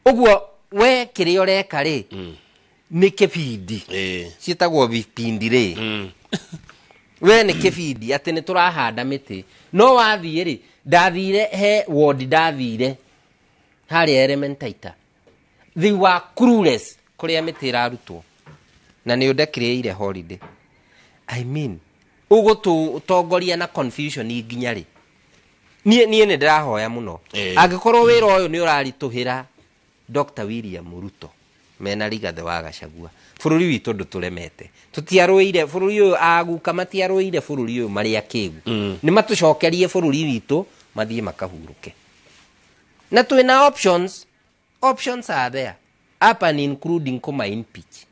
Ũguo we kĩrĩa ũreka rĩ, nĩ kĩbindi. Ciĩtagwo vipindi rĩ. We nĩ kĩbindi atĩ nĩ tũrahanda mĩtĩ, no wathiĩ rĩ, ndathire he ward, ndathire harĩa Elementaita, they were clueless kũrĩa mĩtĩ ĩrarutwo na nĩ ũndekĩrĩire holiday. I mean, ũgũtũtongoria na confusion nginya rĩ? Niĩ nĩ ndĩrahoya mũno, angĩkorwo wĩra ũyũ nĩ ũraritũhĩra Dr. William Ruto mena Rigathĩ wa Gachagua, bũrũri witũ ndũtũremete. Tũtiarũĩire bũrũri ũyũ, aguka matiarũĩire bũrũri ũyũ marĩ akĩgu. Nĩ matũcokerie bũrũri witũ, mathiĩ makahurũke, na twĩna options. Options are there, up and including kũma impeach,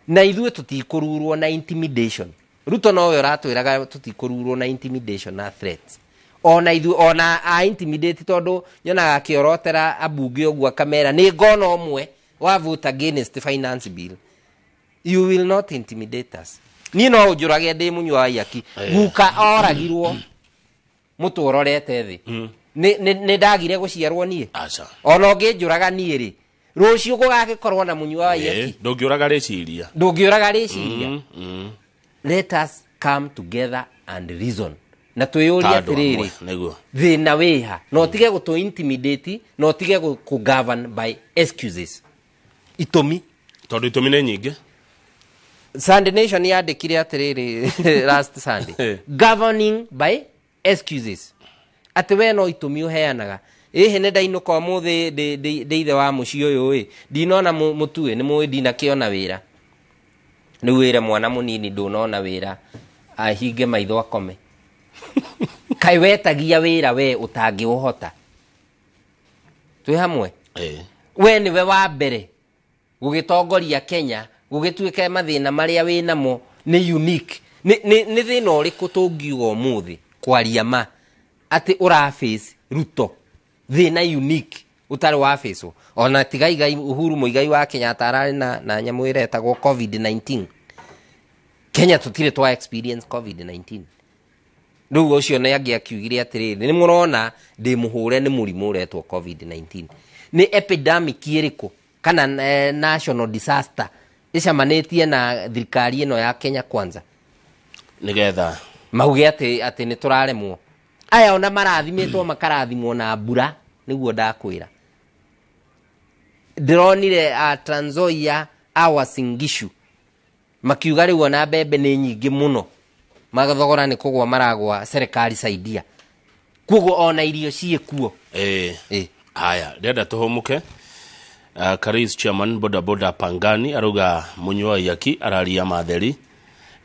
na ithuĩ tũtikũrurwo na intimidation. Ruto nowe ũratwĩraga tũtikũrurwo na intimidation na threats. Ona ithuĩ ona a intimidate, tondũ nyonaga akĩorotera ambunge ũguo, akamera nĩ ngona ũmwe wa vote against finance bill. You will not intimidate us. Niĩ no ũnjũrage ndĩ mũnyua wa iyaki. Guka oragirwo mũtwe ũrorete thĩ. Nĩ ndagire gũciarwo niĩ? Aca. Ona ũngĩnjũraga niĩ rĩ, rũciũ gũgagĩkorwo na mũnyua wa iyaki. Ndũngĩũraga rĩciria. Ndũngĩũraga rĩciria. Let us come together and reason na twĩyũrie Ta andũ atĩrĩrĩ, amwe, nĩguo. Thĩna wĩha? Na ũtige gũtũ intimidate, na ũtige kũ govern by excuses, itũmi. Tondũ itũmi nĩ nyingĩ. Sunday Nation yandĩkire atĩrĩrĩ last Sunday, governing by excuses, atĩ we no itũmi ũheanaga. Ĩhĩ, nĩ ndainũka ũmũthĩ, ndĩ ithe wa mũciĩ ũyũ ĩ, ndinona mũtue nĩ mũĩ ndinakĩona wĩra. Rĩu wĩre mwana mũnini ndũnona wĩra ahinge maitho akome? Kaĩ wetagia wĩra we ũtangĩũhota? Twĩ hamwe? We nĩwe wa mbere gũgĩtongoria Kenya gũgĩtuĩka mathĩna marĩa wĩ namo nĩ unique. Nĩ thĩna ũrĩkũ tũngiuga ũmũthĩ, kwaria ma, atĩ ũra face Ruto, thĩna unique ũtarĩ wa face? Ona tigaigai Uhuru Muigai wa Kenyatta ararĩ na nyamũ ĩretagwo COVID-19. Kenya tũtirĩ twa experience COVID-19. Rĩu ũcio nĩ angĩakiugire atĩrĩrĩ, nĩ mũrona ndĩ mũhũre nĩ mũrimũ ũretwo COVID-19. Nĩ epidemic ĩrĩkũ kana national disaster ĩcamanĩtie na thirikari ĩno ya Kenya Kwanza nĩgetha mauge atĩ nĩ tũraremwo? Aya ona marathimĩtwo, makarathimwo na mbura. Nĩguo ndakwĩra, ndĩronire a Trans Nzoia, a Uasin Gishu makiuga rĩu ona mbembe nĩ nyingĩ mũno, mathogora nĩ kũgwa maragwa, serikali saidia. Koguo ona irio ciĩ kuo. Haya, ndĩrenda tũhũmũke. Karis chairman boda boda Pangani arauga mũnyua wa iyaki araria matheri,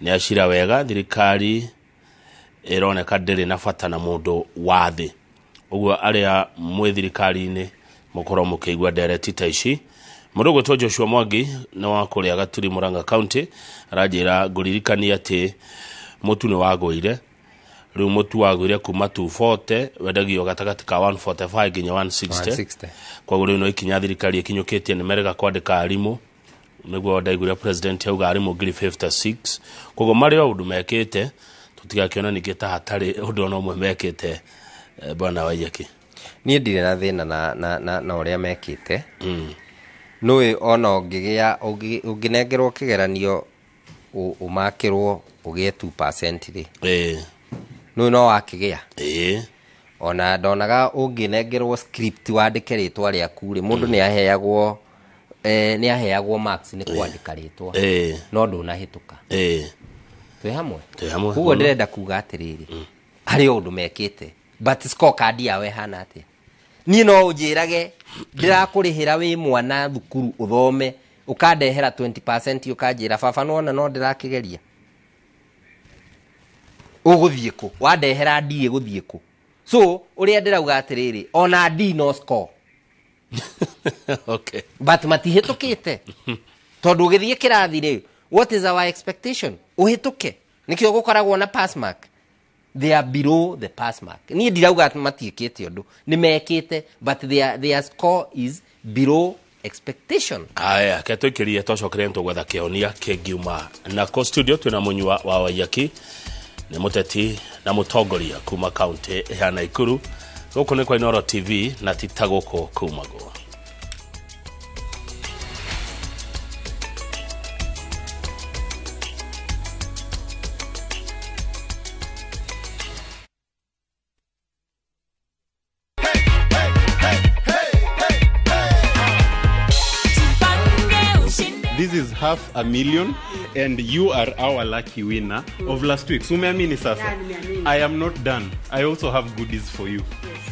nĩ acira wega. Thirikari ĩroneka ndĩrĩ na bata na mũndũ wa thĩ. Ũguo arĩa mwĩ thirikari-inĩ mũkorwo mũkĩigua ndereti ta ici. Mũndũ ũgwĩtwo Joshua Mwangi nĩ wa kũrĩa Gaturi, Murang'a County, aranjĩra ngũririkanie atĩ mũtu nĩ wagũire. Rĩu mũtu wagũire kuma 240, wendagio gatagatĩ ka 145 nginya 160. 160. Koguo rĩu no ikinya thirikari ĩkinyũkĩtie nĩ merega kwandĩka arimũ. Nĩguo ndaiguire president auga arimũ 56,000. Koguo marĩ o ũndũ mekĩte, tũtigakĩona ningĩ ta hatarĩ ũndũ ona ũmwe mekĩte. Bwana Waiyaki. Niĩ ndirĩ na thĩna na ũrĩa mekĩte. Nũĩ ona ũngĩgĩa ũngĩnengerwo kĩgeranio, ũmakĩrwo ũgĩe 2% rĩ, nũĩ no wakĩgĩa. Ona ndonaga ũngĩnengerwo script wandĩke rĩtwa rĩaku rĩ, mũndũ nĩ aheagwo nĩ aheagwo marks nĩ kwandĩka rĩtwa, no ndũnahĩtũka. Twĩ hamwe? Twĩ hamwe. Koguo ndĩrenda kuga atĩrĩrĩ, harĩ o ũndũ mekĩte, but scorecard yao ĩhana atĩa? Niĩ no ũnjĩrage ndĩrakũrĩhĩra wĩ mwana thukuru ũthome, ũkandehera 20%, ũkanjĩra, "Baba, nĩwona no ndĩrakĩgeria." Ũgũthiĩ kũ? Wandehera D ĩgũthiĩ kũ? So ũrĩa ndĩrauga atĩrĩrĩ, ona D no score. But matihĩtũkĩte, tondũ ũgĩthiĩ kĩrathi rĩ, what is our expectation? Ũhĩtũke, nĩkĩo gũkoragwo na pass mark. They are below the pass mark. Niĩ ndirauga atĩ matiĩkĩte ũndũ, nĩ mekĩte, but their score is below expectation. Aya, ke tũikĩrie, twacokere nĩ tũgwetha kĩhonia kĩngiuma nako. Studio twĩna mũnyua wa Waiyaki, nĩ mũteti na mũtongoria kuma kaunti ya Naikuru. Gũkũ nĩ kwa Inooro TV, na ti ta gũkũ kumagwo. 500,000 and you are our lucky winner of last week. So umeamini sasa? Yeah, nimeamini. I am not done. I also have goodies for you.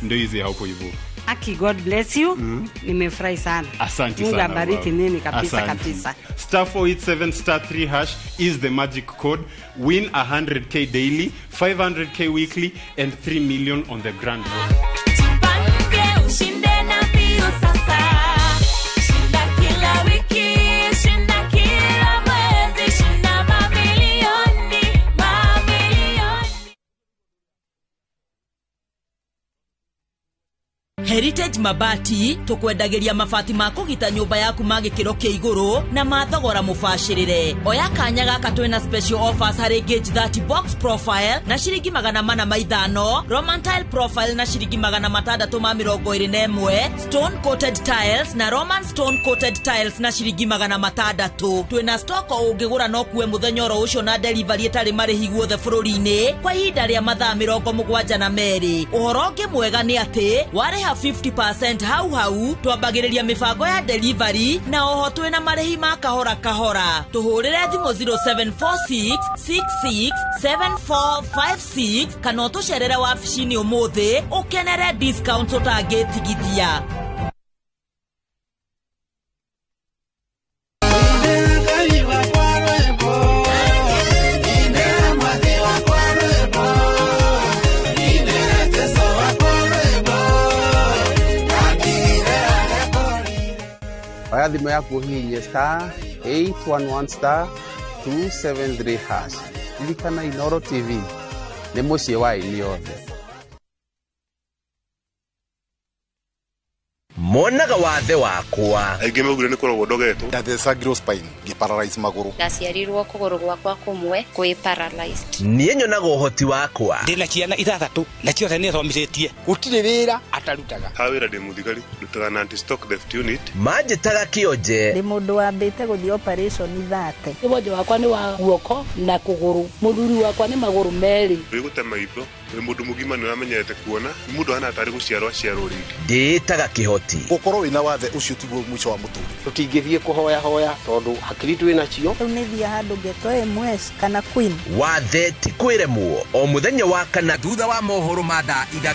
Ndio hizi hapo hivyo. Aki, God bless you. Nimefurahi sana. Asante Mungu sana. abariki Baba. nini kabisa. Asante. Kabisa. Star 487 star 3 hash is the magic code. Win 100K daily, 500K weekly and 3 million on the grand road. Jipange ushinde na mbio sasa. Shinda kila wiki, shinda kila mwezi, shinda mamilioni, mamilioni. Heritage Mabati tukwendagĩria mabati ma kũgita nyũmba yaku ma gĩkĩro kĩa igũrũ na ma thogora mũbacĩrĩre. Oya kanya gaka twĩna special offers harĩ gauge 30 box profile na ciringi 405, Roman tile profile na ciringi 621, stone coated tiles na Roman stone coated tiles na ciringi 600. Twĩna stock o ũngĩgũra no kuwe mũthenya oro ũcio na delivery ĩtarĩ marĩhi guothe bũrũri-inĩ kwa ihinda rĩa mathaa 72. Ũhoro ũngĩ mwega nĩ atĩ warĩha 50% hau hau twambagĩrĩria mĩbango ya delivery na oho twĩna marĩhi ma kahora kahora. Tũhũrĩre thimũ 0746 66 7456 kana ũtũcerere wabici-inĩ ũmũthĩ ũkenere discounts ũtangĩtigithia. Oya thimũ yaku ũhihinye star 811 star 273 hash. Ririkana Inooro TV nĩ mũciĩ wa aini othe. Monaga wathe wakwa. Aingĩ maugire nĩ kũrogwo ndogetwo. Ndathecagirwo spine ngĩparalyze magũrũ. Ndaciarirwo kũgũrũ gwakwa kũmwe kwĩ paralyzed. Niĩ nyonaga ũhoti wakwa. Ndĩna ciana 6 na ciothe nĩ thomithĩtie. Gũtirĩ wĩra atarutaga. Ha wĩra ndĩ mũthigari, ndutaga na anti-stock theft unit. Manjĩtaga kĩonje. Ndĩ mũndũ wambĩte gũthiĩ operation 30. Wonje wakwa nĩ wa guoko na kũgũrũ. Mũthuri wakwa nĩ magũrũ merĩ. Wĩ gũte maitho, wĩ mũndũ mũgima nĩ ũramenyete kuona, nĩ mũndũ ahana tarĩ gũciarwo aciarwo rĩngĩ. Ndĩĩtaga kĩhoti. Gũkorwo wĩna wathe ũcio tiguo mũico wa mũtũrĩre. Tũtingĩthiĩ kũhoya hoya tondũ hakiri twĩ nacio. Rĩu nĩ thiĩ handũ ngetwo MS kana Queen. Wathe ti kwĩremwo o mũthenya wa kana thutha wa mohoro ma thaa 3.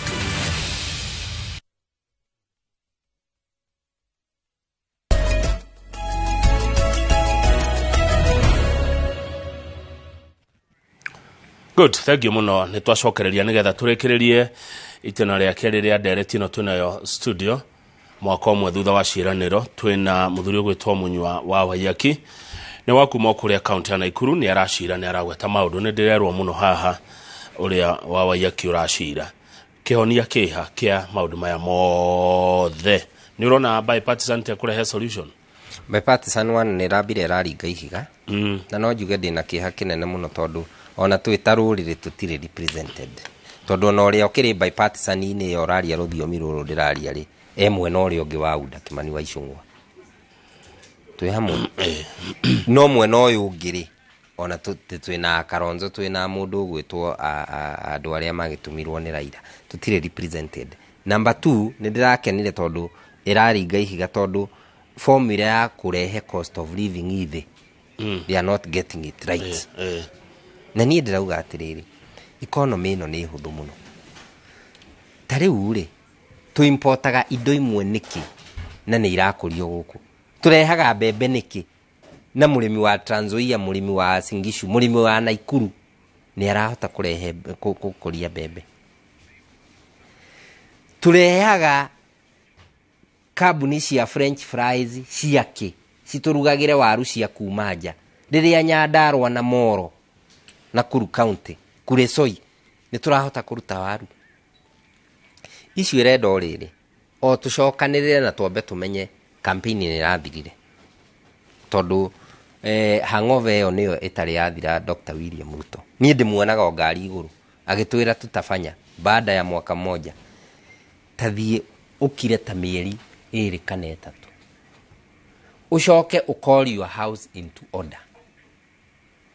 Good, thank you muno. Nĩ twacokereria nĩgetha tũrĩkĩrĩrie itĩna rĩa kerĩ rĩa ndereti ĩno twĩnayo studio mwaka ũmwe thutha wa ciĩranĩro. Twĩna mũthuri ũgwĩtwo Munyua wa Waiyaki nĩ wa kuma kũrĩa kaunti ya Naikuru, nĩ aracira, nĩ aragweta maũndũ. Nĩ ndĩrerwo mũno haha ũrĩa wa Waiyaki ũracira kĩhonia kĩha kĩa maũndũ maya mothe. Nĩ ũrona bipartisan te kũrehe solution? Bipartisan one nĩ ĩrambire ĩraringa ihiga. Na no njuge ndĩna kĩeha kĩnene mũno tondũ ona twĩ ta rũrĩrĩ tũtirĩ represented. Tondũ ona ũrĩa ũkĩrĩ bipartisan-inĩ ĩyo ũraria rũthiomi rũrũ ndĩraria rĩ, e mwena ũrĩa ũngĩ wa UDA Kimani wa Ichung'wa. Twĩ hamwe. No mwena ũyũ ũngĩ rĩ, ona twĩna Kalonzo, twĩna mũndũ ũgwĩtwo andũ arĩa magĩtũmirwo nĩ Raila, tũtirĩ represented. Number 2, nĩ ndĩrakenire tondũ ĩraringa ihiga tondũ formula ya kũrehe cost of living ithĩ, they are not getting it right. Na niĩ ndĩrauga atĩrĩrĩ, economy ĩno nĩ hũthũ mũno. Ta rĩu rĩ, tũimportaga indo imwe nĩkĩ na nĩ irakũrio gũkũ? Tũrehaga mbembe nĩkĩ na mũrĩmi wa Trans Nzoia, mũrĩmi wa Uasin Gishu, mũrĩmi wa Naikuru nĩ arahota kũrehe gũkũria mbembe? Tũrehaga kambuni cia French fries ciake citũrugagĩre waru cia kuma nja. Rĩrĩa Nyandarua na Moro Nakuru County Kuresoi nĩ tũrahota kũruta waru icio. Ĩrenda o rĩrĩ o tũcokanĩrĩre na twambe tũmenye campaign nĩ ĩrathirire tondũ hangover ĩyo nĩyo ĩtarĩ yathira. Dr. William Ruto niĩ ndĩmuonaga o ngari igũrũ agĩtwĩra tutafanya baada ya mwaka mmoja. Tathiĩ ũkire ta mĩeri 2 kana 3 ũcoke ũcall your house into order,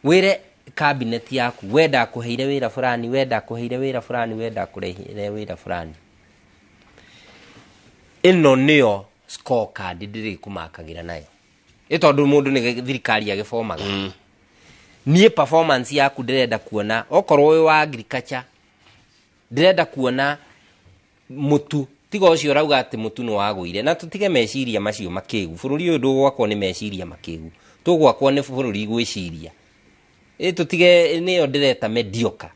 wĩre cabinet yaku we ndakũheire wĩra fulani, we ndakũheire wĩra fulani, we ndakũreheire wĩra fulani. Ĩno nĩyo scorecard ndĩrĩkũmakagĩra nayo. Ĩ tondũ mũndũ nĩ thirikari agĩbomaga. Niĩ performance yaku ndĩrenda kuona okorwo wĩ wa agriculture, ndĩrenda kuona mũtu tiga ũcio ũrauga atĩ mũtu nĩ wagũire, na tũtige meciria macio makĩgu. Bũrũri ũyũ ndũgwakwo nĩ meciria makĩgu, tũgwakwo nĩ bũrũri gwĩciria. Ĩ tũtige nĩyo ndĩreta mediocre.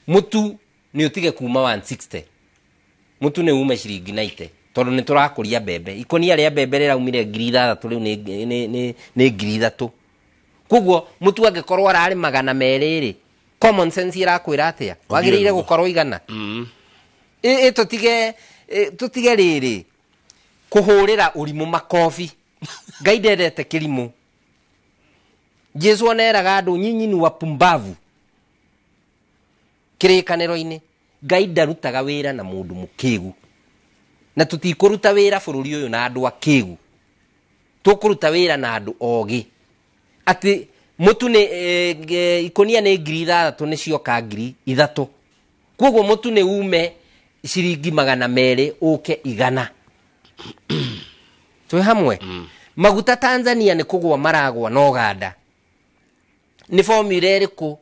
Mũtu nĩ ũtige kuma 160, mũtu nĩ ume ciringi 90, tondũ nĩ tũrakũria mbembe. Ikũnia rĩa mbembe rĩraumire 6,000, rĩu nĩ 3,000. Koguo mũtu angĩkorwo ararĩ 200 rĩ, common sense ĩrakwĩra atĩa? Wagĩrĩire gũkorwo 100. Ĩ tũtige rĩrĩ kũhũrĩra ũrimũ makobi. Ngai ndendete kĩrimũ. Jesu oneraga andũ nyinyi ni wapumbavu. Kĩrĩkanĩro-inĩ Ngai ndarutaga wĩra na mũndũ mũkĩgu, na tũtikũruta wĩra bũrũri ũyũ na andũ akĩgu, tũkũruta wĩra na andũ ogĩ. Atĩ mũtu nĩ ikũnia nĩ 6,000 nĩ cioka 3,000, koguo mũtu nĩ ume ciringi 200 ũke 100. Twĩ hamwe. Maguta Tanzania nĩ kũgwa maragwa na Uganda. Nĩ formula ĩrĩkũ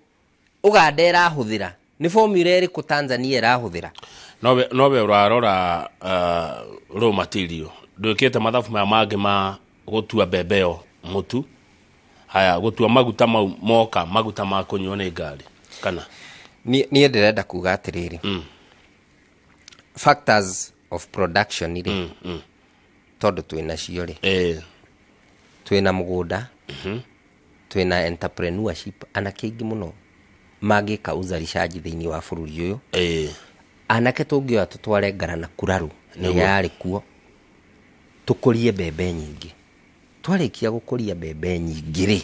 Uganda ĩrahũthĩra? Nĩ formula ĩrĩkũ Tanzania ĩrahũthĩra? Nowe ũrarora raw material, ndwĩkĩte mathabu maya mangĩ ma gũtua mbembe ĩyo mũtu, haya gũtua maguta mau moka maguta ma kũnyuo nĩ ngari kana? Niĩ ndĩrenda kuga atĩrĩrĩ, factors of production rĩ, tondũ twĩna cio rĩ, twĩna mũgũnda, twĩna entrepreneurship, anake aingĩ mũno mangĩka uzalishaji thĩinĩ wa bũrũri ũyũ. Anake tũngĩoya tũtware Ngara na Kuraru ĩrĩa yarĩ kuo, tũkũrie mbembe nyingĩ. Twarĩkia gũkũria mbembe nyingĩ rĩ,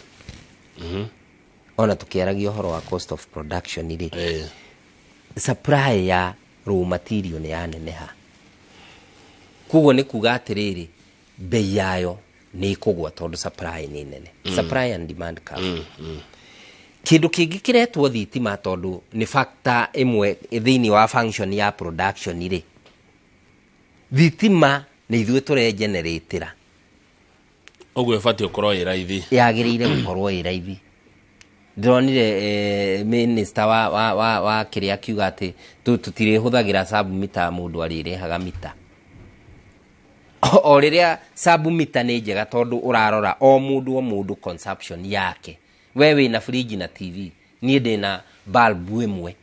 ona tũkĩaragia ũhoro wa cost of production rĩ, supply ya raw material nĩ yaneneha. Koguo nĩ kuga atĩrĩrĩ, bei yayo nĩ ĩkũgwa tondũ supply nĩ nene. Supply and demand curve. Kĩndũ kĩngĩ kĩretwo thitima, tondũ nĩ factor ĩmwe thĩinĩ wa function ya production rĩ, thitima nĩ ithuĩ tũregeneratĩra. Ũguo ĩbatiĩ gũkorwo ĩ raithi. Yagĩrĩire gũkorwo ĩ raithi. Ndĩronire minister wa kĩrĩa akiuga atĩ tũtirĩhũthagĩra sub mita, mũndũ arĩrĩhaga mita. O rĩrĩa sub mita nĩ njega tondũ ũrarora o mũndũ consumption yake. We wĩna fridge na TV, niĩ ndĩna bulb ĩmwe,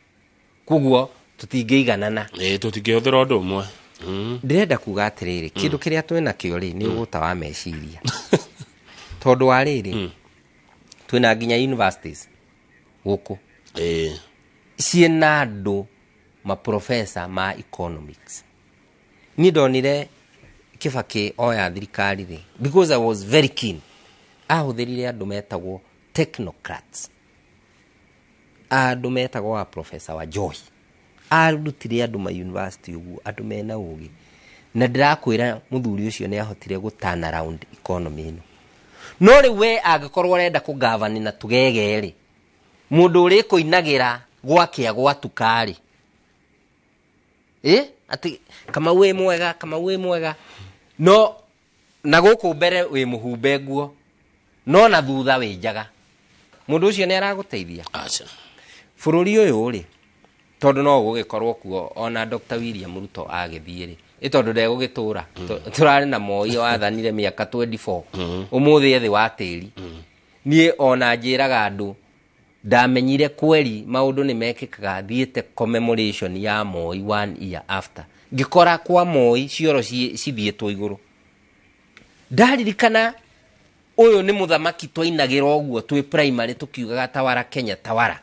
koguo tũtingĩiganana. Tũtingĩhũthĩra ũndũ ũmwe. Ndĩrenda kuga atĩrĩrĩ, kĩndũ kĩrĩa twĩnakĩo rĩ nĩ ũgũta wa meciria. Tondũ wa rĩrĩ, twĩna nginya universities gũkũ ciĩna andũ maprofessor ma economics. Niĩ ndonire Kibaki oya thirikari rĩ, because I was very keen, ahũthĩrire andũ metagwo technocrats, andũ metagwo wa professor wa Joy, arutire andũ ma university ũguo, andũ mena ũgĩ. Na ndĩrakwĩra mũthuri ũcio nĩ ahotire gũ turn around economy ĩno. No rĩu we angĩkorwo ũrenda kũgavani na tũgege rĩ, mũndũ ũrĩkũinagĩra gwakĩa gwatuka rĩ, atĩ Kamau wĩ mwega, Kamau wĩ mwega, no na gũkũ mbere wĩ mũhumbe nguo, no na thutha wĩ njaga, mũndũ ũcio nĩ aragũteithia? Aca. Bũrũri ũyũ rĩ, tondũ no gũgĩkorwo kuo ona Dr. William Ruto agĩthiĩ rĩ, ĩ tondũ ndegũgĩtũra. Tũrarĩ na Moi wathanire mĩaka 24, ũmũthĩ ethĩ wa tĩri. Niĩ ona njĩraga andũ, ndamenyire kweri maũndũ nĩ mekĩkaga thiĩte commemoration ya Moi 1 year after, ngĩkora kwa Moi cioro cithiĩtwo igũrũ. Ndaririkana ũyũ nĩ mũthamaki twainagĩra ũguo twĩ primary tũkiugaga tawara Kenya tawara,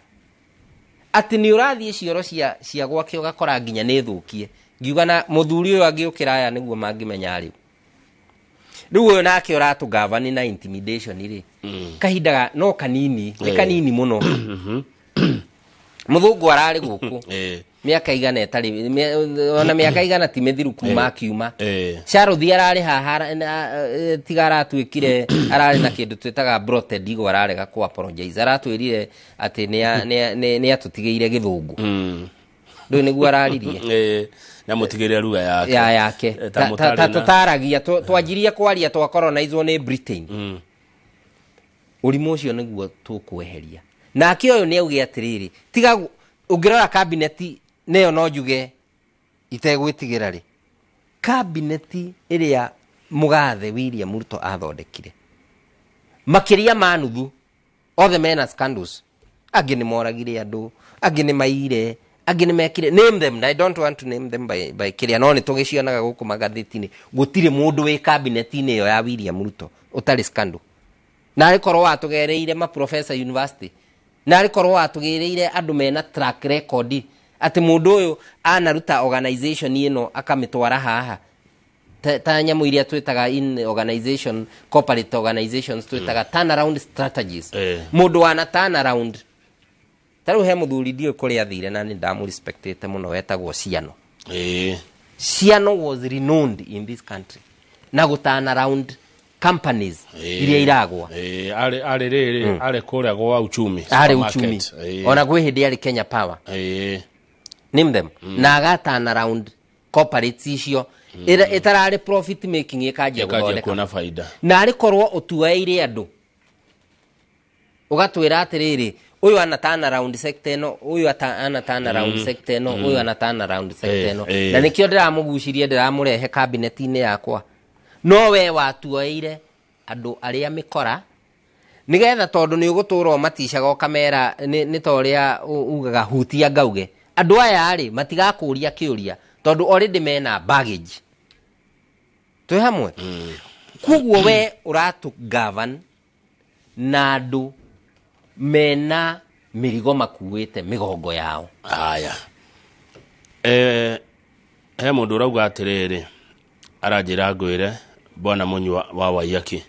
atĩ nĩ ũrathiĩ cioro cia gwake ũgakora nginya nĩ thũkie. Ngiuga na mũthuri ũyũ angĩũkĩra aya nĩguo mangĩmenya rĩu. Rĩu ũyũ nake ũratũgavani na intimidation rĩ, kahinda no kanini, nĩ kanini mũno. Mũthũngũ ararĩ gũkũ mĩaka 100 ĩtarĩ, ona mĩaka 100 ti mĩthiru kuma akiuma. Charles ararĩ haha, tiga aratuĩkire ararĩ na kĩndũ twĩtaga bloated ego, ararega kũ apologize, aratwĩrire atĩ nĩ atũtigĩire gĩthũngũ. Ndũĩ nĩguo araririe. Na mũtigĩre lugha yake. Ya yake. Eh, ta Ta- ta mũtarĩ ta na- tũtaragia twanjirie kwaria twakoronizwo nĩ Britain. Ũrimũ ũcio nĩguo tũkweheria. Nake ũyũ nĩ auge atĩrĩrĩ, tiga ũngĩrora kabineti nĩyo no njuge itegwĩtigĩra rĩ, kabineti ĩrĩa mũgathe William Ruto athondekire makĩria ma nuthu othe mena scandals, angĩ nĩ moragire andũ, angĩ nĩ maire, angĩ nĩ mekire, name them, I don't want to name them by kĩrĩa, no nĩ tũgĩcionaga gũkũ magathĩti-inĩ. Gũtirĩ mũndũ wĩ kabineti-inĩ ĩyo ya William Ruto ũtarĩ scandal. Na arĩkorwo watũgereire ma professor university, na arĩkorwo watũgereire andũ mena track record atĩ mũndũ ũyũ anaruta organization ĩno akamĩtwara haha, ta nyamũ iria twĩtaga in organization, corporate organizations twĩtaga turnaround strategies. Mũndũ wana turnaround, ta rĩu he mũthuri ndiũĩ kũrĩa athire na nĩ ndamũrespectĩte mũno, wetagwo Ciano. Ciano was renowned in this country na gũ turn around companies iria iragwa. Arĩ rĩrĩ, arĩ kũrĩa gwa uchumi. Arĩ Supermarket. uchumi. Ona kwĩ hĩndĩ arĩ Kenya Power. Name them. Na aga turn around corporates icio ĩtararĩ profit making ĩkanjia Ĩkanjia gũthondeka kuona faida. Na arĩ korwo ũtuaĩire andũ ũgatwĩra atĩrĩrĩ, ũyũ ana turn around sector ĩno, ũyũ ana turn around sector ĩno, ũyũ ana turn around sector ĩno. Na nĩkĩo ndĩramũgucirie, ndĩramũrehe kabineti-inĩ yakwa. No we watuoeire andũ arĩa mĩkora nĩgetha, tondũ nĩ ũgũtũra ũmaticaga ũkamera nĩ ta ũrĩa ugaga hutia ngauge, andũ aya rĩ matigakũria kĩũria tondũ already mena baggage. Twĩ hamwe? Koguo we ũratũ govern na andũ mena mĩrigo makuĩte mĩgongo yao. Haya, he mũndũ ũrauga atĩrĩrĩ, aranjĩra ngwĩre bwana Mũnyua wa Waiyaki,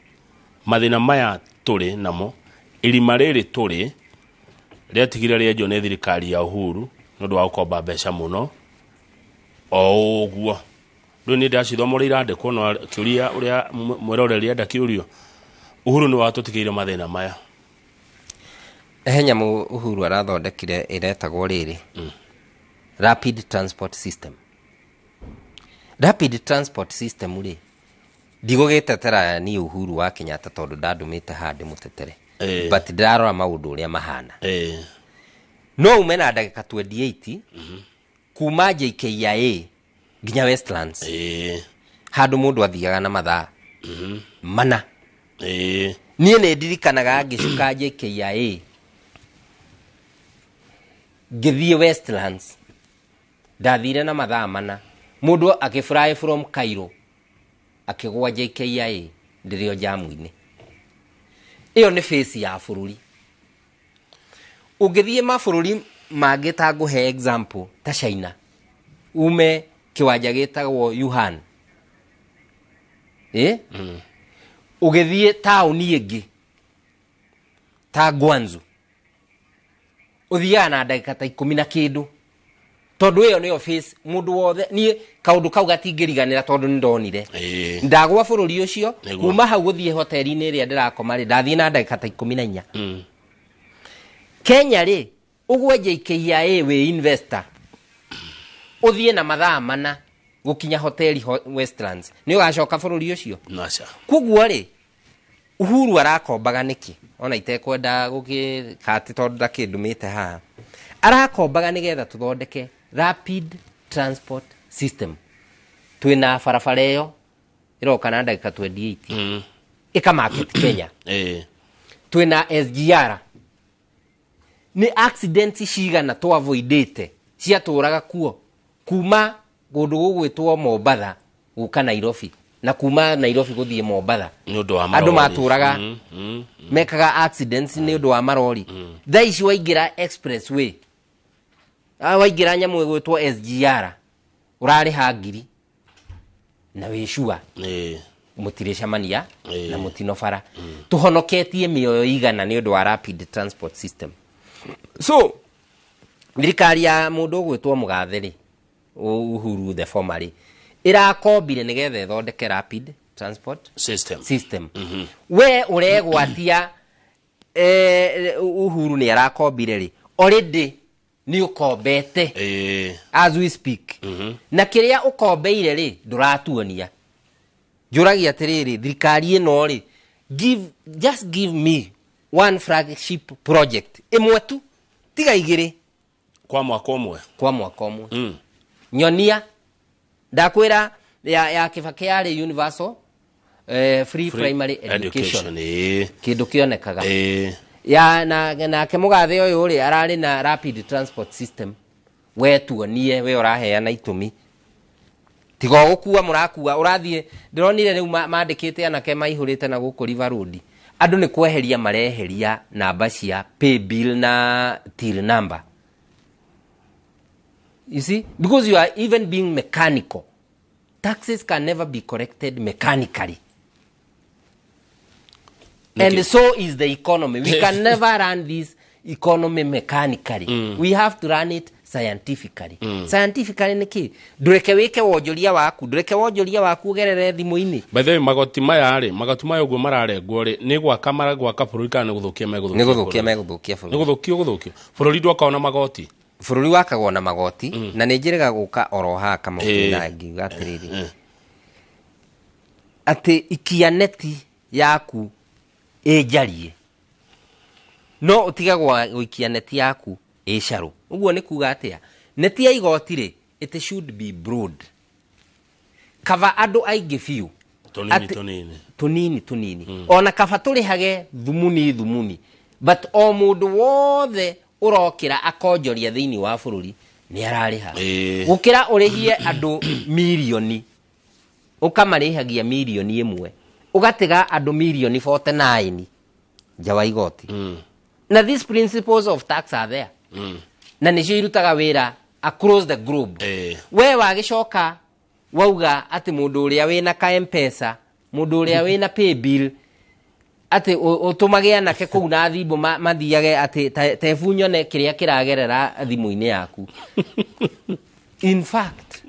mathĩna maya tũrĩ namo, irima rĩrĩ tũrĩ rĩatigire rĩenjwo nĩ thirikari ya Uhuru nĩ ũndũ wa gũkomba mbeca mũno o ũguo. Rĩu nĩ ndacithoma ũrĩa irandĩkwo, no kĩũria ũrĩa mwĩroreri enda kĩũrio, Uhuru nĩ watũtigĩire mathĩna maya? He nyamũ Uhuru arathondekire ĩretagwo rĩrĩ, rapid transport system. Rapid transport system rĩ, ndigũgĩtetera ni Uhuru wa Kenyatta tondũ ndandũmĩte haha ndĩmũtetere, but ndĩrarora maũndũ ũrĩa mahana. No ume na ndagĩka 28 kuma JKIA nginya Westlands, handũ mũndũ athiaga na mathaa 4. Niĩ nĩ ndirikanaga ngĩcuka JKIA ngĩthiĩ Westlands, ndathire na mathaa 4, mũndũ akĩfly from Cairo akĩgwa JKIA ndĩrĩ o jamu-inĩ. Ĩyo nĩ face ya bũrũri. Ũngĩthiĩ mabũrũri mangĩ, ta ngũhe example ta China, ume kĩwanja gĩtagwo Wuhan, ũgĩthiĩ taũni ĩngĩ ta Guangzhou, ũthiaga na ndagĩka ta 10 na kĩndũ, tondũ ĩyo nĩyo face mũndũ wothe. Niĩ kaũndũ kau gatingĩriganĩra tondũ nĩ ndonire ndagwa bũrũri ũcio. Kuma hau gũthiĩ hoteli-inĩ ĩrĩa ndĩrakoma rĩ, ndathiĩ na ndagĩka ta 14. Kenya rĩ, ũgwe JKIA wĩ investor, ũthiĩ na mathaa 4 gũkinya hoteli Westlands, nĩ ũgacoka bũrũri ũcio? Naca. Koguo rĩ, Uhuru arakombaga nĩkĩ? Ona itekwenda gũgĩka atĩ tondũ ndakĩndũmĩte haha, arakombaga nĩgetha tũthondeke rapid transport system. Twĩna barabara ĩyo ĩroka na ndagĩka 28 ĩka market Kenya. Twĩna SGR. Nĩ accidents cigana twavoidĩte ciatũraga kuo kuma kũndũ gũgwĩtwo Mombatha gũka Nairobi, na kuma Nairobi gũthiĩ Mombatha? Nĩ ũndũ wa Andũ marori. matũraga mekaga accidents nĩ ũndũ wa marori. Thaa ici waingĩra expressway, waingĩra nyamũ ĩgwĩtwo SGR, ũrarĩha 1000 na wĩ sure mũtirĩcemania na mũtino bara. Tũhonoketie mĩoyo igana nĩ ũndũ wa rapid transport system. So thirikari ya mũndũ ũgwĩtwo mũgathe rĩ, Uhuru the former rĩ, ĩrakombire nĩgetha ĩthondeke rapid transport system. System. We ũregwatia, Uhuru nĩ arakombire rĩ, already Nĩ ũkombete. As we speak. Na kĩrĩa ũkombeire rĩ, ndũratuonia. Njũragia atĩrĩrĩ, thirikari ĩno rĩ, just give me one flagship project ĩmwe tu, tiga igĩrĩ. Kwa mwaka ũmwe. Kwa mwaka ũmwe. Nyonia ndakwĩra ya Kibaki yarĩ universal free primary education. Kĩndũ kĩonekaga. Ya na nake Mũgathe ũyũ rĩ, ararĩ na rapid transport system. We tuonie, we ũraheana itũmi. Tiga gũkua mũrakua, ũrathiĩ, ndĩronire rĩu mandĩkĩte anake maihũrĩte na gũkũ River Road. Andũ nĩ kweheria mareheria namba cia pay bill na till number. You see, because you are even being mechanical. Taxes can never be collected mechanically. And so is the economy. We can never run this economy mechanically. We have to run it scientifically. Scientifically nĩ kĩ? Ndũreke wĩke wonjoria waku, ndũreke wonjoria waku ũgerere thimũ-inĩ. By the way, magoti maya rĩ, magoti maya ũguo mararengwo rĩ, nĩ gwaka maragwaka bũrũri kana nĩ gũthũkia megũthũkia? Nĩ gũthũkia megũthũkia bũrũri. Nĩ gũthũkio gũthũkio. Bũrũri ndwakagwo na magoti. Bũrũri wakagwo na magoti, na nĩ njĩrĩga gũka oro haha Kamau na ngiuga atĩrĩrĩ, atĩ ikia neti yaku ĩnjarie, no ũtige gũikia neti yaku ĩcarũ. Ũguo nĩ kuga atĩa? Neti ya igoti rĩ, it should be broad, kaba andũ aingĩ biũ. Tũnini tũnini. Tũnini tũnini. Ona kaba tũrĩhage thumuni thumuni, but o mũndũ wothe ũrokĩra akonjoria thĩinĩ wa bũrũri nĩ ararĩha. Gũkĩra ũrĩhie andũ mirioni, ũkamarĩhagia mirioni ĩmwe, ũgatiga andũ mirioni 49 nja wa igoti. Na these principles of tax are there. Na nĩcio irutaga wĩra across the globe. We wagĩcoka wauga atĩ mũndũ ũrĩa wĩna ka M-Pesa, mũndũ ũrĩa wĩna pay bill, atĩ ũtũmage anake kũu na thimũ mathiage atĩ tebu nyone kĩrĩa kĩragerera thimũ-inĩ yaku. In fact,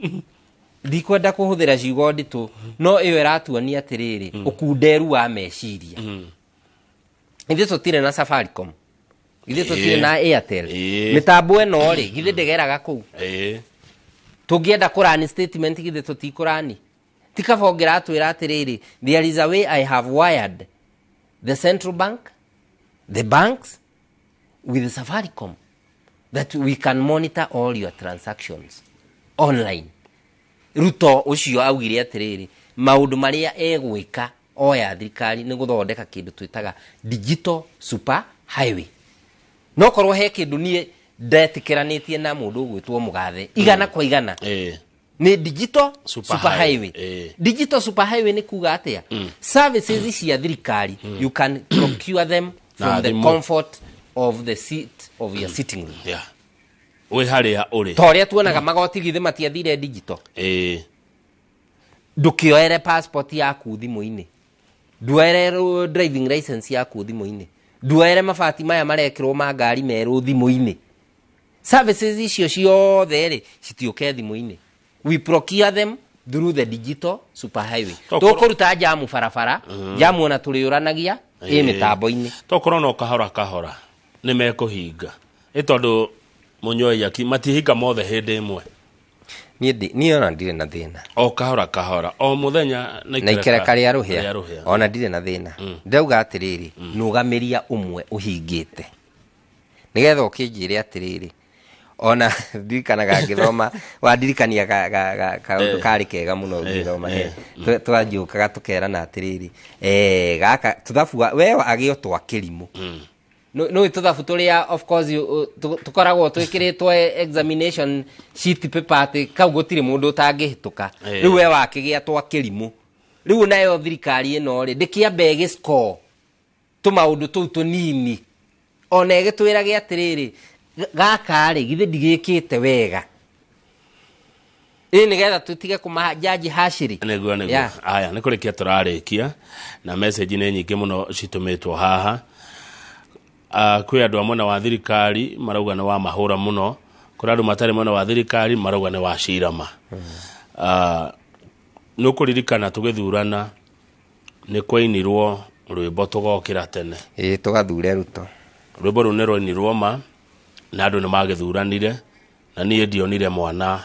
ndikwenda kũhũthĩra ciugo nditũ, no ĩyo ĩratuonia atĩrĩrĩ, ũkunderu wa meciria. Ithuĩ tũtirĩ na Safaricom, ithuĩ tũtirĩ na Airtel. Mĩtambo ĩno rĩ, githĩ ndĩgeraga kũu? Tũngĩenda kũrani statement, githĩ tũtikũrani? Ti kaba ũngĩratwĩra atĩrĩrĩ, there is a way I have wired the central bank, the banks, with Safaricom, that we can monitor all your transactions online. Ruto ũcio augire atĩrĩrĩ, maũndũ marĩa egwĩka oya thirikari nĩ gũthondeka kĩndũ twĩtaga digital super highway. No korwo he kĩndũ niĩ ndetĩkĩranĩtie na mũndũ ũgwĩtwo Mũgathe igana kwa igana, nĩ digital super highway. Digital super highway nĩ kuga atĩa? Services cia thirikari, you can procure them from the comfort of the seat of your sitting room. Yeah. Wĩ harĩa ũrĩ. Ta ũrĩa tuonaga magoti githĩ matiathire digital. Ndũkĩoere passport yaku thimũ-inĩ, nduoere driving license yaku thimũ-inĩ, nduoere mabati maya marekĩrwo ma ngari merũ thimũ-inĩ. Services icio ciothe rĩ, citiũke thimũ-inĩ. We procure them through the digital super highway. Tũkũruta jamu barabara, jamu ona tũrĩũranagia ĩ mĩtambo-inĩ. Tokorwo no kahora kahora nĩ mekũhinga. Ĩ tondũ Mũnyoyaki matihinga mothe hĩndĩ ĩmwe. Niĩ ona ndirĩ na thĩna. O kahora kahora, o mũthenya na ikereka rĩa rũhĩa, ona ndirĩ na thĩna. Ndauga atĩrĩrĩ, nũgamĩria ũmwe ũhingĩte, nĩgetha ũkĩnjĩre atĩrĩrĩ, ona ndirikanaga ngĩthoma, wandirikania kaũndũ karĩ kega mũno ngĩthoma, twanjũkaga tũkerana atĩrĩrĩ, gaka tũthabu we agĩo twa kĩrimũ. No tũthabu tũrĩa of course tũkoragwo twĩkĩrĩtwo examination sheet paper atĩ kau gũtirĩ mũndũ ũtangĩhĩtũka. Rĩu we wakĩgĩa twa kĩrimũ. Rĩu nayo thirikari ĩno rĩ, ndĩkĩambe ĩgĩ-score tũmaũndũ tũu tũnini, ona ĩgĩtwĩrage atĩrĩrĩ, gaka rĩ, githĩ ndigĩkĩte wega. Ĩ nĩgetha tũtige kũmajaji hacĩrĩ. Nĩguo nĩguo. Aya, nĩ kũrĩkia tũrarĩkia na message nĩ nyingĩ mũno citũmĩtwo haha. Kwĩ andũ a mwena wa thirikari marauga nĩ wa mahũra mũno, kũrĩ andũ matarĩ mwena wa thirikari marauga nĩ wa cirama. Nĩ ũkũririkana tũgĩthurana nĩ kwainirwo rwĩmbo tũgokĩra tene. Ĩ tũgathure Ruto. Rwĩmbo rũu nĩ rwainirwo ma Na andũ nĩ magĩthuranire na niĩ ndionire mwana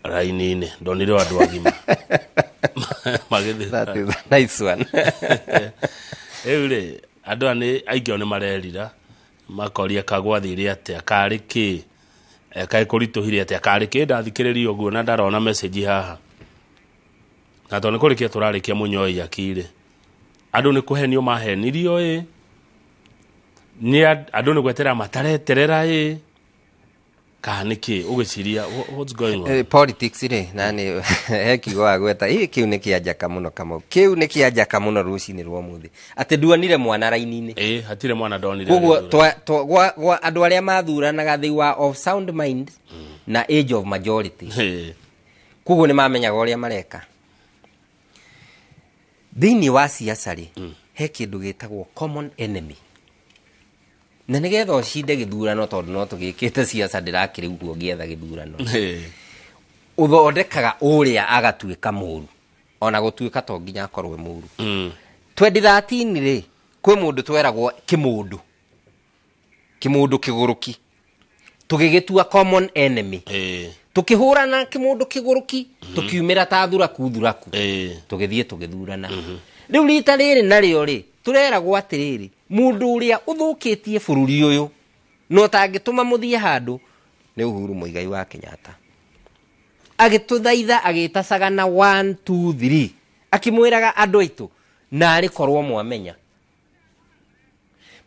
raini-inĩ, ndonire o andũ agima magĩthurana. That is a nice one. Rĩu rĩ, andũ aya nĩ aingĩ ao nĩ marerira, makoria kagwathire atĩa, karĩ kĩ, kaĩ kũritũhire atĩa, karĩ kĩ. Ndathikĩrĩria ũguo na ndarona message haha, na tondũ nĩ kũrĩkia tũrarĩkia mũnyoi akirĩ, andũ nĩ kũhenio mahenirio ĩ, nĩ andũ nĩ gweterera matareterera ĩ, kana nĩ kĩ ũgĩciria, what's going on? Politics rĩ, na nĩ he kiugo wagweta ĩ, kĩu nĩ kĩa njaka mũno, Kamau, kĩu nĩ kĩa njaka mũno rũcinĩ rwa ũmũthĩ, atĩ nduonire mwana raini-inĩ. Ĩ, hatirĩ mwana ndonire Koguo agĩthura. gwa andũ arĩa mathuranaga, they were of sound mind na age of majority. Koguo nĩ mamenyaga ũrĩa mareka thĩinĩ wa siasa rĩ. He kĩndũ gĩtagwo common enemy, na nĩgetha ũcinde gĩthurano, tondũ no tũgĩkĩte siasa, ndĩrakĩrĩ ũguo ngĩetha gĩthurano, ũthondekaga ũrĩa agatuĩka mũru, ona gũtuĩka to nginya akorwo e mũru. 2013 rĩ, kwĩ mũndũ tweragwo kĩmũndũ, kĩmũndũ kĩgũrũki, tũgĩgĩtua common enemy. Tũkĩhũrana kĩmũndũ kĩgũrũki, tũkiumĩra ta thuraku thuraku, tũgĩthiĩ tũgĩthurana. Rĩu rita rĩrĩ narĩo rĩ, tũreragwo atĩrĩrĩ, mũndũ ũrĩa ũthũkĩtie bũrũri ũyũ na ũtangĩtũma mũthiĩ handũ nĩ Uhuru Muigai wa Kenyatta. Agĩtũthaitha, agĩta Sagana 1 2 3, akĩmwĩraga andũ aitũ, narĩ korwo mwamenya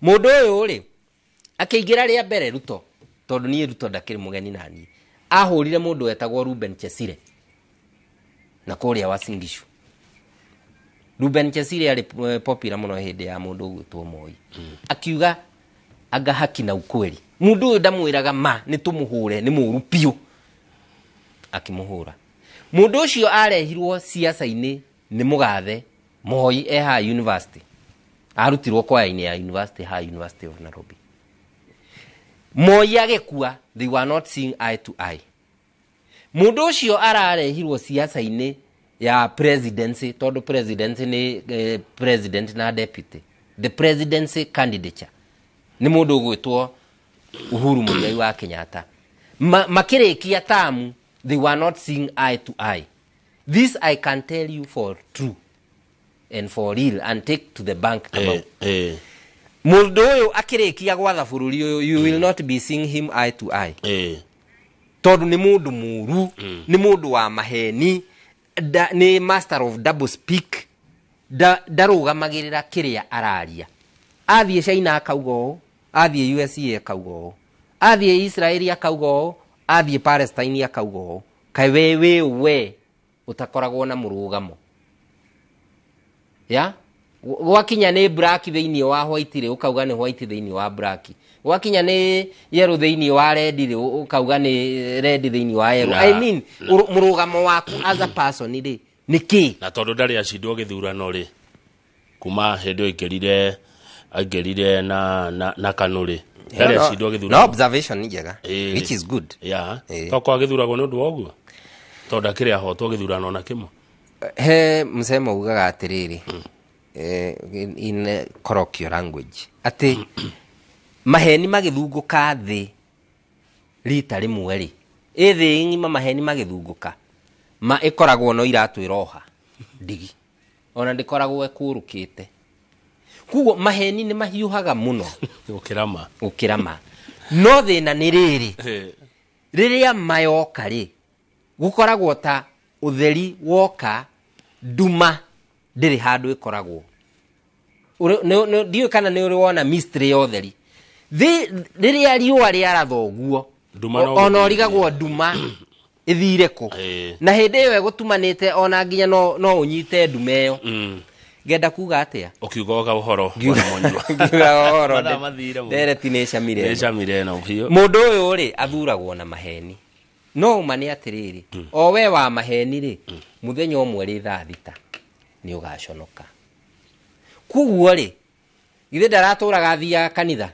mũndũ ũyũ rĩ, akĩingĩra rĩa mbere Ruto, tondũ niĩ Ruto ndakĩrĩ mũgeni naniĩ, ahũrire mũndũ wetagwo Ruben Chesire na kũrĩa Uasin Gishu. Ruben Chesire arĩ popular mũno hĩndĩ ya mũndũ ũgwĩtwo Moi. Akiuga anga haki na ukweli, mũndũ ũyũ ndamwĩraga ma nĩ tũmũhũre, nĩ mũru biũ. Akĩmũhũra. Mũndũ ũcio arehirwo siasa-inĩ nĩ mũgathe Moi e haha university, arutirwo kwaya-inĩ ya university haha University of Nairobi. Moi agĩkua, they were not seeing eye to eye. Mũndũ ũcio ararehirwo siasa-inĩ ya presidency, tondũ presidency nĩ president na deputy, the presidency candidature nĩ mũndũ ũgwĩtwo Uhuru Muigai wa Kenyatta. Makĩrĩkia tamu, they were not seeing eye to eye. This I can tell you for true and for real and take to the bank. Kamau, mũndũ ũyũ akĩrĩkia gwatha bũrũri ũyũ, you will not be seeing him eye to eye, tondũ nĩ mũndũ mũru, nĩ mũndũ wa maheni, nĩ master of double speak, ndarũgamagĩrĩra kĩrĩa araria. Athiĩ China akauga ũũ, athiĩ USA akauga ũũ, athiĩ Israeli akauga ũũ, athiĩ Palestine akauga ũũ. Kaĩ we we ũtakoragwo na mũrũgamo ya gwakinya nĩ black thĩinĩ wa white rĩ, ũkauga nĩ white thĩinĩ wa black, gwakinya nĩ yellow thĩinĩ wa red rĩ, ũkauga nĩ red thĩinĩ wa yellow. I mean, mũrũgamo waku as a person rĩ, nĩ kĩ? Na tondũ ndarĩ acindwo gĩthurano rĩ, kuma hĩndĩ ĩyo aingĩrire na KANU rĩ, ndarĩ acindwo gĩthurano. No observation nĩ njega, which is good. Yeah, toko agĩthuragwo nĩ ũndũ wa ũguo, tondũ ndakĩrĩ ahotwo gĩthurano na kĩmwe. He msemo ugaga atĩrĩrĩ, in colloquial language, atĩ maheni magĩthungũka thĩ rita rĩmwe rĩ, ĩ thĩ ng'ima maheni magĩthungũka ma ĩkoragwo no iratũ ĩroha ndigi, ona ndĩkoragwo ĩkũrũkĩte. Koguo maheni nĩ mahiũhaga mũno gũkĩra ma. Gũkĩra ma. No thĩna nĩ rĩrĩ, rĩrĩa mayoka rĩ, gũkoragwo ta ũtheri woka, nduma ndĩrĩ handũ ĩkoragwo. Ndiũĩ kana nĩ ũrĩ wona mystery ya ũtheri. Rĩrĩa riũa rĩaratha ũguo, Nduma no ona gũthiĩ. ũrigagwo nduma ĩthire kũ. Na hĩndĩ ĩyo ĩgũtumanĩte, ona nginya no ũnyite nduma ĩyo. Ngenda kuga atĩa? Ũkiuga ũhoro Ngiuga bwana Mũnyua. Ngiuga ũhoro, Mathaa mathire mũno. ndereti nĩ ĩcamire Nĩ ĩno. ĩcamire ĩno biũ. Mũndũ ũyũ rĩ, athuragwo na maheni. No ũma nĩ atĩrĩrĩ, o we wa maheni rĩ, mũthenya ũmwe rĩ thaa 6 nĩ ũgaconoka. Koguo rĩ, githĩ ndaratũraga athiaga kanitha?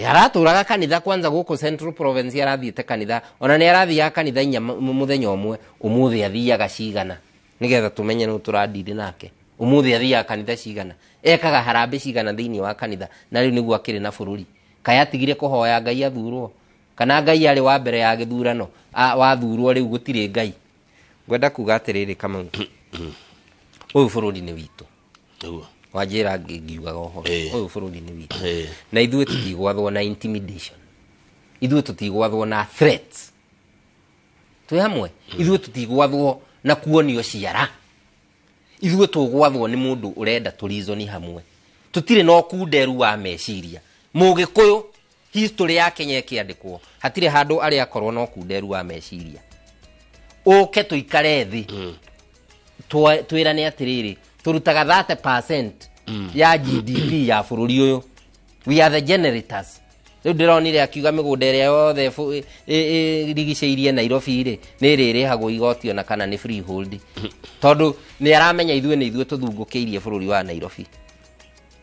Aratũraga kanitha kwanza gũkũ Central Province, arathiĩte kanitha, ona nĩ arathiaga kanitha inya mũthenya ũmwe. Ũmũthĩ athiaga cigana? Nĩgetha tũmenye nũ tũrandiri nake. Ũmũthĩ athiaga kanitha cigana? Ekaga harambĩ cigana thĩinĩ wa kanitha? Na rĩu nĩguo akĩrĩ na bũrũri. Kaĩ atigire kũhoya Ngai athurwo? Kana Ngai arĩ wa mbere ya gĩthurano, wathurwo rĩu gũtirĩ Ngai. Ngwenda kuga atĩrĩrĩ Kamau, ũyũ bũrũri nĩ witũ. Wanjĩra ngiugaga ũhoro, ũyũ bũrũri nĩ witũ. Na ithuĩ tũtigwathwo na intimidation. Ithuĩ tũtigwathwo na threats. Twĩ hamwe? Ithuĩ tũtigwathwo na kuonio ciara. Ithuĩ tũgwathwo nĩ mũndũ ũrenda tũrizoni hamwe. Tũtirĩ na ũkunderu wa meciria. Mũgĩkũyũ history ya Kenya ĩkĩandĩkwo, hatirĩ handũ arĩa akorwo na ũkunderu wa meciria. Ũke tũikare thĩ, twĩrane atĩrĩrĩ, tũrutaga 30% ya GDP ya bũrũri ũyũ. We are the generators. Rĩu ndĩronire akiuga mĩgũnda ĩrĩa yothe ĩrigicĩirie Nairobi rĩ, nĩ ĩrĩrĩhagwo igoti ona kana nĩ freehold. Tondũ nĩ aramenya ithuĩ nĩ ithuĩ tũthungũkĩirie bũrũri wa Nairobi.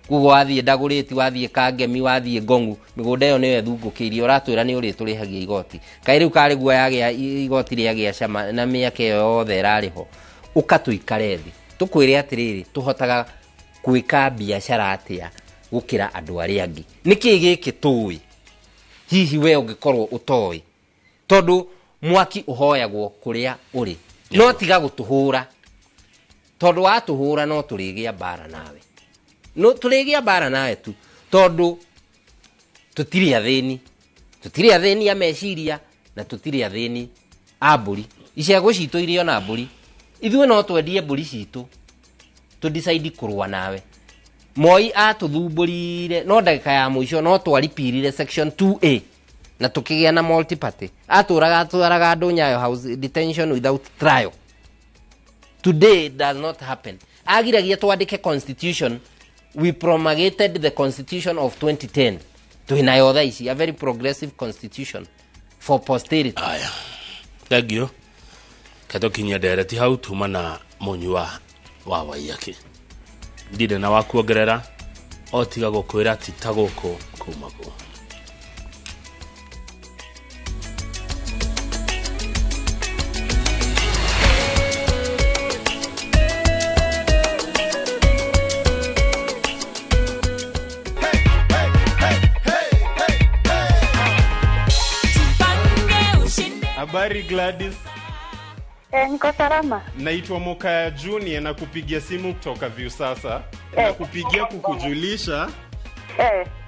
Koguo wathiĩ Ndagũrĩti, wathiĩ Kangemi, wathiĩ Ngong'u, mĩgũnda ĩyo nĩyo ĩthungũkĩirie, ũratwĩra nĩ ũrĩtũrĩhagia igoti. Kaĩ rĩu karĩ guo yagĩa igoti rĩagĩa cama na mĩaka ĩyo yothe ĩrarĩ ho. Ũka tũikare thĩ, tũkwĩre atĩrĩrĩ, tũhotaga gwĩka biacara atĩa gũkĩra andũ arĩa angĩ. Nĩkĩ gĩkĩ tũĩ? Hihi we ũngĩkorwo ũtoĩ? Tondũ mwaki ũhoyagwo kũrĩa ũrĩ. No tiga gũtũhũra. Tondũ watũhũra no tũrĩgĩa mbara nawe. No tũrĩgĩa mbara nawe tu. Tondũ tũtirĩ athĩni. Tũtirĩ athĩni a meciria na tũtirĩ athĩni a mbũri. Icegũ citũ irĩ ona mbũri. Ithuĩ no twendie mbũri citũ. Tũ decide kũrũa nawe. Moi atũthumbũrire no ndagĩka ya mũico no twaripirire section 2A na tũkĩgĩa na multi party. Atũraga atwaraga andũ Nyayo House detention without trial. Today it does not happen. Agiragia twandĩke constitution. We promulgated the constitution of 2010. Twĩnayo thaa ici, a very progressive constitution for posterity. Aya. Thank you. Katũkinyia ndereti hau tuma na mũnyua wa Waiyaki. Ndirĩ na wa kuongerera o tiga gũkwĩra ti ta gũkũ kuma kũ. Habari Gladys. Niko salama. Naitwa Mokaya Junior na kupigia simu kutoka Viusasa. Na kupigia kukujulisha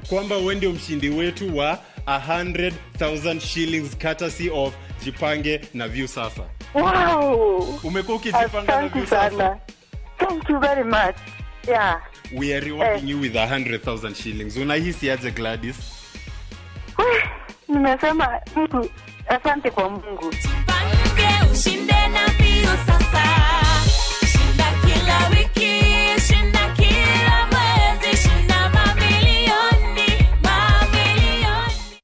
kwamba wewe ndio mshindi wetu wa 100,000 shillings courtesy of Jipange na Viusasa. Wow. Umekuwa ukijipanga na Viusasa? Thank you very much. Yeah. We are rewarding you with 100,000 shillings. Unahisi aje Gladys? Nimesema mtu asante kwa Mungu. Jipange ushinde na Viusasa. Shinda kila wiki, shinda kila mwezi, shinda mamilioni, mamilioni.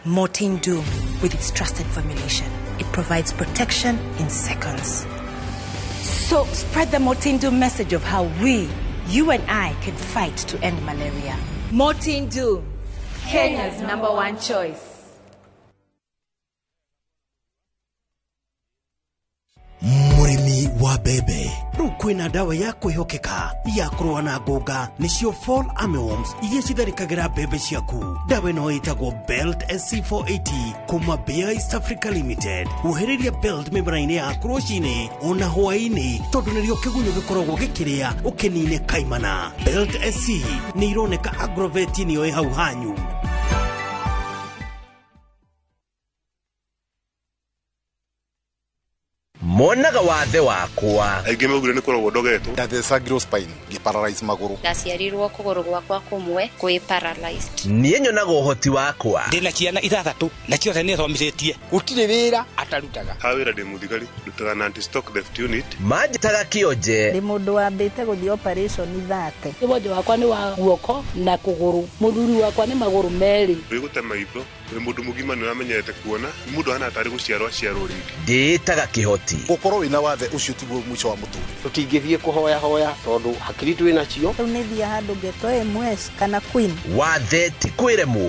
Mortein Doom, with its trusted formulation, it provides protection in seconds. So spread the Mortein Doom message of how we, you and I, can fight to end malaria. Mortein Doom, Kenya's #1 choice. Mũrĩmi wa mbembe rĩu kwĩna ndawa ya kwĩhokeka ya kũrũa na ngũnga nĩcio Fall Armyworms iria citharĩkagĩra mbembe ciaku. Ndawa ĩno ĩtagwo Belt SC480 kuma Bayer East Africa Limited. Wohereria Belt mĩmera-inĩ yaku rũcinĩ ona hwaĩ-inĩ tondũ nĩrĩo kĩgunyũ gĩkoragwo gĩkĩrĩa ũkĩnine kaimana. Belt SC nĩ ironeka Agrovet nĩyo ĩ hau hanyu. Monaga wathe wakwa aingĩ maugire nĩ kũrogwo ndogetwo ndathecagirwo spine ngĩparalyze magũrũ ndaciarirwo kũgũrũ gwakwa kũmwe kwĩ paralyzed. Niĩ nyonaga ũhoti wakwa ndĩna ciana 6 na ciothe nĩ thomithĩtie gũtirĩ wĩra atarutaga. Ha wĩra ndĩ mũthigari ndutaga na anti stock theft unit manjĩtaga kĩonje. Ndĩ mũndũ wambĩte gũthiĩ operation 30. Wonje wakwa nĩ wa guoko na kũgũrũ, mũthuri wakwa nĩ magũrũ merĩ. Wĩgũte maitho wĩ mũndũ mũgima nĩ ũramenyerete kuona nĩ mũndũ ahana tarĩ gũciarwo aciarwo rĩngĩ. Ndĩĩtaga kĩhoti. Gũkorwo wĩna wathe ũcio tiguo mũico wa mũtũrĩre. Tũtingĩthiĩ kũhoya hoya tondũ hakiri twĩ nacio. Rĩu nĩ thiĩ handũ ngetwo MS kana Queen. Wathe ti kwĩremwo.